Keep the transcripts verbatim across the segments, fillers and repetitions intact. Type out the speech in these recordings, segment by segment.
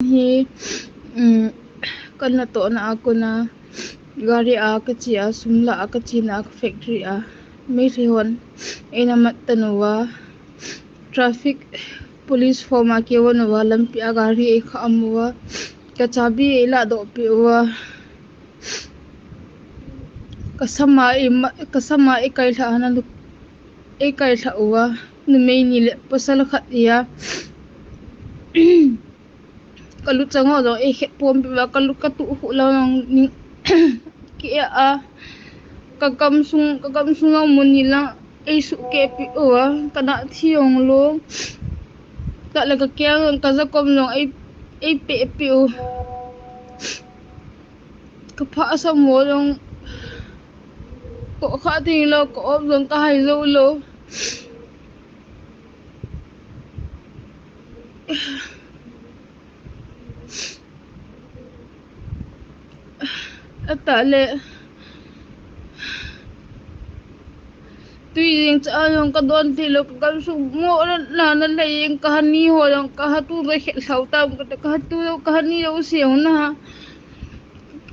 hi, um, kana tohna a kona gari a kache a, sum la a kachena a, ka factory a Meitei hon eina mat tan uva, traffic police form a kivon uva, lampi a gari eikha am uva, ka chabi eiladoh peh uva, ka sama eima-, ka sama eikai lha ana lu-, eikai lha uva, numei ni le pasal khat ia. Ka luchang ho jong eikhet pon peh uva, ka lu-, ka tuh hu lou jong ning ki a, ka kamsung, ka kamsung jong mun ni lang eisuh keh peh uva, ka na thi jong lou. Tah le ka keng jong, ka jakom jong ei, eipeh peh u. Ka phasam ho jong ko kha ding lou, ka op jong ka hai jou lou. Atah le tui jeng cha jong ka don thei lou, ka kamsung mo na, na, na le jeng ka hani ho jong ka hatu ka khet lhau tam ka, ka hatu ka hani lou se jong na.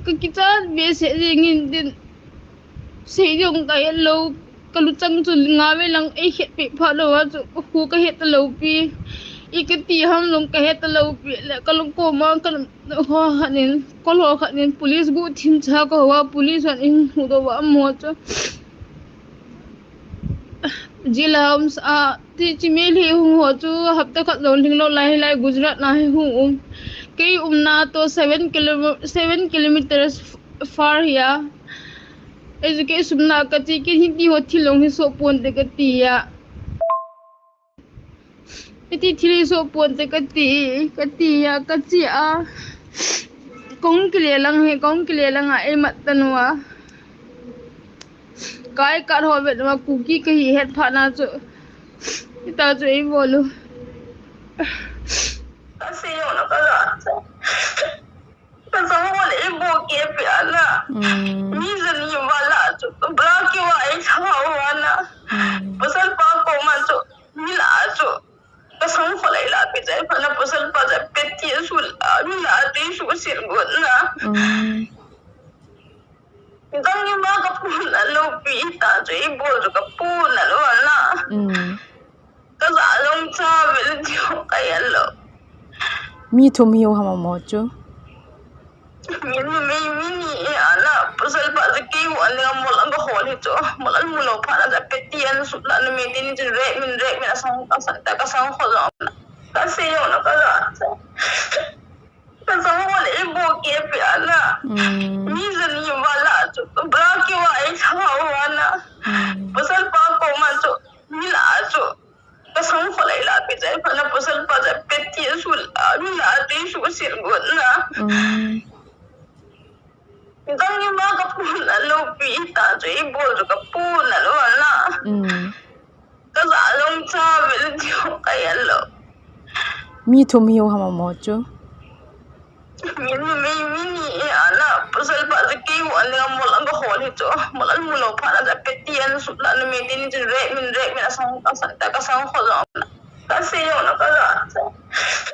Ka kichat behseh jeng in tin. Sei jong ka het lou, ka luchang chu nga ve lang eikhet peh phat lou a chu, ka khu ka het ta lou pi. I kati ham jong ka het ta lou pi le, ka lung koma ka ho khat in, kol ho khat in, police guhthim cha ka ho a, police hon eihuhdoh uva amaho chu. Jail house a, ti chi Meitei hung ho chu hapta khat jong lhing lou lai, lai Gujarat na hi hung um. Kei umna toh seven kilo-, seven kilometers far hi a. Ei chu kei sum la kache, kei hiti ho thil jong hi soh ponte kati a. Hiti thil hi soh ponte kati, kati a, kache a. Kong kile lang hi, kong kile lang a eimat tan uva. Kai kat ho vet uva, Kuki kahi het phat na chu. Hita chu eibol u. Ka sei jong na ka la. Ka jong ho le eibol keh peh a na. Mm. Mi jani val a chu, bra keu a eilha uva na. Mm. Pasal pa koma chu, mi la chu. Ka sang kho lai la pi jai phat na, pasal pa ja peti su la, mi la ti su sil got na. Mm. Dang ni ma ka puna lou pi ta chu eibol chu ka puna lou na. Mm. Ka ja jong cha ve le ti ho ka ya lou. Mi thum hiu ham amaho chu. Mi, mi, mi, mi ni a na, pasal pa chu kei u an nga mol ang ka hol hi chu. Mol an mu lou phat na ja peti an sut la na me ti ni chu re min re min a sang, a sang ta ka sang kho jong na. Ka sei jong na ka ja. Ka jong ho le eibol keh peh a na. Mm. Mi jani val a chu, bra keu a eilha uva na. Mm. Pasal pa koma chu, mi la chu. Ka sang kho lai la pi jai phat na, pasal pa ja peti su la, mi la ti su sil got na. Mm. Dang ni ma ka puna lou pi ta chu eibol chu ka puna lou na. Mm. Ka ja jong cha ve le ti ho ka ya lou. Mi thum hiu ham amaho chu. Mi, mi, mi, mi ni a na, pasal pa chu kei u an nga mol ang ka hol hi chu. Mol an mu lou phat na ja peti an sut la na me ti ni chu re min re min a sang, a sang ta ka sang kho jong na. Ka sei jong na ka ja.